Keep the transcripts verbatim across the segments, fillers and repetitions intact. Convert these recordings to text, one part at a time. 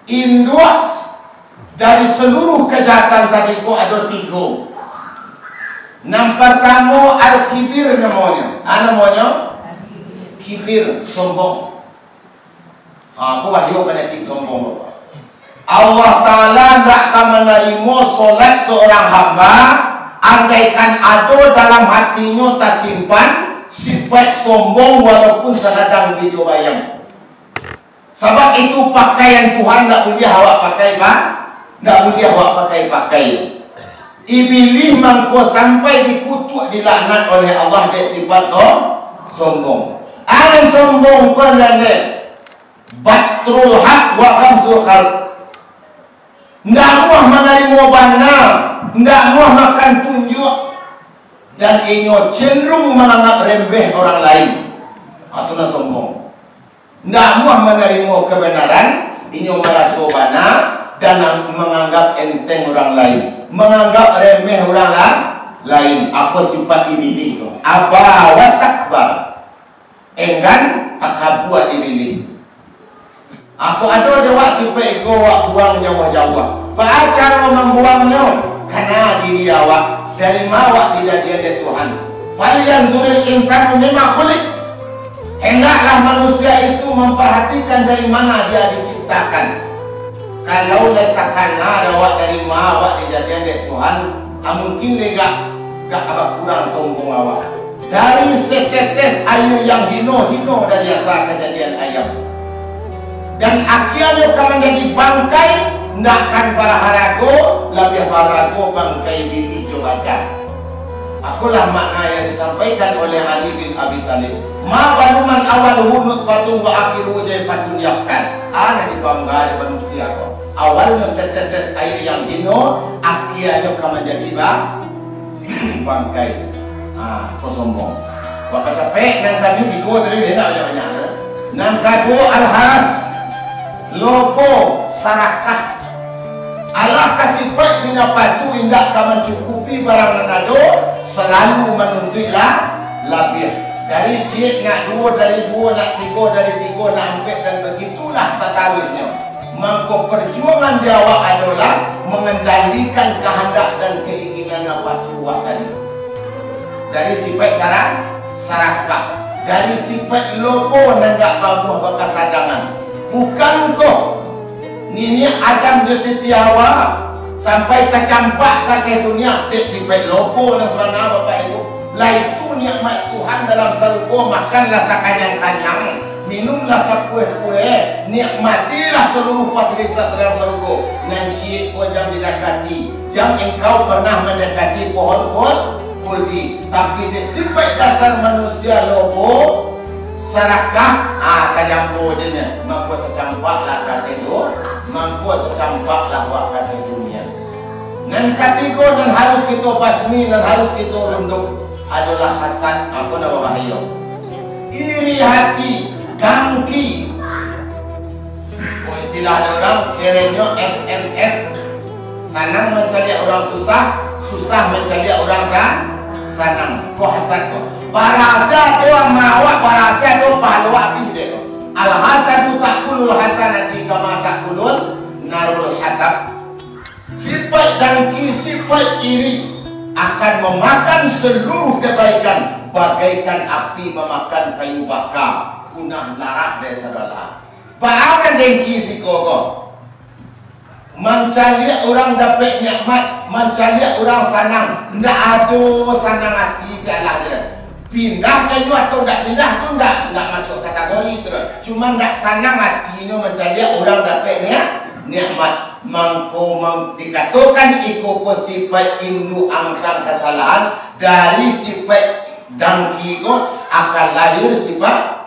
Induak dari saluruah kajahatan tadi ko ado tigo. Nan partamo Al-Kibir namonyo. Ah, namonyo? Kibir, sombong. Ah, ko bahaya panyakik sombong, Bapak. Allah Ta'ala ndak ka manarimo solat seorang hamba, andaikan ado dalam hatinyo tasimpan sifat sombong walaupun sagadang bijo bayam. Sabab itu, pakaian Tuhan ndak buliah awak pakai, Pak. Ndak buliah awak pakai-pakai. Ibilih mangko sampai dikutuk, dilaknat oleh Allah dek sifat so-, sombong. Anan sombong ko nan dek batrul haq wa ghamzul khalq. Ndak amuah manarimo bana, ndak amuah makan tunjuak, dan inyo cenderung manganggap rembeh urang lain. Itu nan sombong. Ndak amuah manarimo kabanaran, inyo maraso bana, dan manganggap enteng urang lain, manganggap remeh urang la-, lain. Apo sifat Ibilih tu? Aba wastakbar. Enggan, takabua Ibilih. Apo ado di awak sifat iko, awak buang jauah-jauah. Baa caro mambuangnyo? Kana diri awak. Dari ma awak dijadian dek Tuhan? Falyanzuril insanu mimma khuliq. Hendaklah manusia itu memperhatikan dari mana dia diciptakan. Kalau lai takana dek awak dari ma awak dijadian dek Tuhan, ah, mungkin lai gak, gak bakurang sombong awak. Dari setetes aia yang hino-hino dari asa kajadian ayam. Dan akianyo ka manjadi bangkai, ndak kan baraharago, labiah barago bangkai bini jo badan. Akolah makna yang disampaikan oleh Ali bin Abi Thalib. Ma baluman awaluhu nutfatun wa akhiruhu jaifatun yafkan. Aneh dibangga dek manusia ko. Awalnyo setetes aia yang hino, akianyo ka manjadi ba-, bangkai. Ha, ko sombong. Wakacapek nan kaduo tigo tadi, dia nak banyak-banyak, eh. Nan kaduo al-haras, lobo, sarakah. Alah ka sifat di napasu indak ka mancukupi barang nan ado, salalu manuntuik lah labiah. Dari ciek nak duo, dari duo nak tigo, dari tigo nak ampek, dan bagitulah sataruihnyo. Mangko parjuangan di awak adolah mangendalikan kahandak dan keinginan napasu awak tadi. Dari sifat sara-, sarakah, dari sifat lobo nan dak bamuah bakasadangan. Bukan ko, Niniak Adam jo Siti Hawa sampai tacampak ka ateh dunia dek sifat lobo nan sabana, Bapak Ibu. Lah itu nikmat Tuhan dalam sarugo, makanlah sakanyang-kanyang, minumlah sapueh-pueh, nikmatilah saluruh fasilitas dalam sarugo. Nan ciek ko jan didakati, jan engkau pernah mandakati pohon khul-, khuldi. Tapi dek sifat dasar manusia lobo, sarakah, ah, tajambo je nyo, mangko tacampaklah ka ateh du-, mangko tacampaklah awak ka ateh dunia. Nan katigo nan harus kito basmi, nan harus kito runduk, adolah hasad, apo nan babahayo. Iri hati, dangki. Ko istilah dek urang, kerenyo S M S. Sanang mancaliak urang susah, susah mancaliak urang sa-, sanang. Ko hasad ko. Barasa tu ama awak, barasa tu pahalo abih dek ko. Al-hasadu ta'kulul hasanati kama ta'kulun narul hatab. Sifat dangki, sifat iri akan mamakan saluruh kabaikan, bagaikan api mamakan kayu baka, punah larah dari sadolahan. Baa nan dengki siko ko? Mancaliak urang dapek nikmat, mancaliak urang sanang, ndak ado sanang ati ka alah je. Pindah ka inyo atau ndak pindah tu ndak, ndak masuak kategori tu doh. Cuma ndak sanang atinyo mancaliak urang dapek nia-, nikmat. Mangko mang-, dikatokan iko ko sifat induak angkang kasalahan, dari sifat dangki ko akan lahir sifat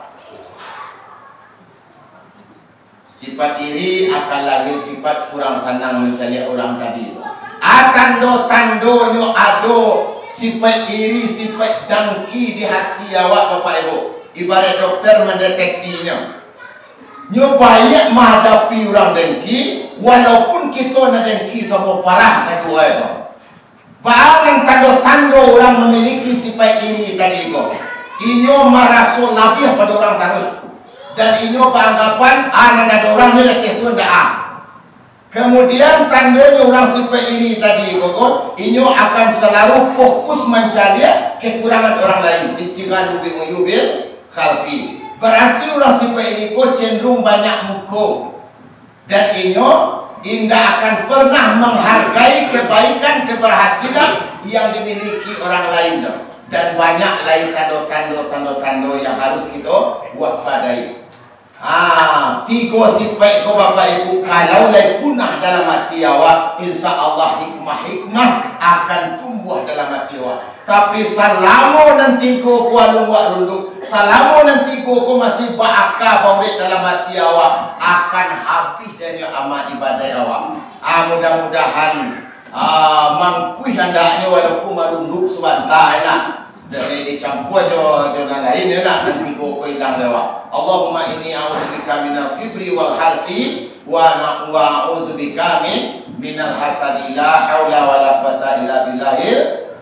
Sifat iri akan lahir sifat kurang sanang mancaliak urang tadi tu. A, tando-tandonyo ado sifat iri, sifat dangki di hati awak, Bapak Ibu. Ibarat dokter mandeteksinyo. Nyo baiak mahadapi urang dengki, walaupun kito nan dengki samo parah kaduo tu. Baa nan tando-tando urang mamiliki sifat iri tadi ko? Inyo maraso labiah pado urang taruih. Dan inyo baanggapan, ah, nan ado urang ni latih tu ndak, ah. Kemudian, tandonyo urang sipaik iri tadi ko, ko, inyo akan salalu fokus mancaliak kekurangan urang lain. Istighalu bi uyubil khalqi. Berarti urang sipaik iri ko cenderung banyak muko. Dan inyo indak akan pernah menghargai kebaikan, keberhasilan yang dimiliki orang lain tu. Dan banyak lai tando-tando, tando-tando yang harus kito waspadai. Ha, tigo sipaik ko, Bapak Ibu, kalau lai punah dalam ati awak, insya Allah hikmah-hikmah akan tumbuah dalam ati awak. Tapi, salamo nan tigo ko alun wak runduk, salamo nan tigo ko masih baaka baurek dalam ati awak, akan habih dari amal ibadah awak. Ah, mudah-mudahan, ah, mangkuih andaknyo walaupun marunduk sabanta, yo nak. Dari dicampua jo, jo nan lain, yo nak, nan tigo ko ilang dek awak. Allahumma inni a'udzubika minal kibri wal harsi, wa na-, wa a'udzubika min, minal hasadi. La haula wala quwata illa billahil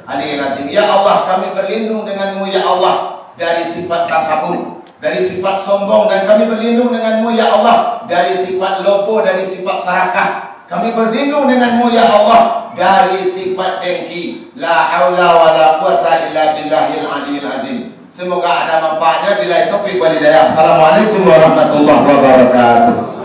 aliyil azim. Ya Allah, kami berlindung denganmu, ya Allah, dari sifat takabur, dari sifat sombong, dan kami berlindung denganmu, ya Allah, dari sifat lobo, dari sifat sarakah. Kami berlindung denganmu, ya Allah, dari sifat dengki. La haula wala quwata illa billahil aliyil azim. Semoga ada manfaatnya. Billahi taufik wal hidayah. Assalamualaikum warahmatullahi wabarakatuh.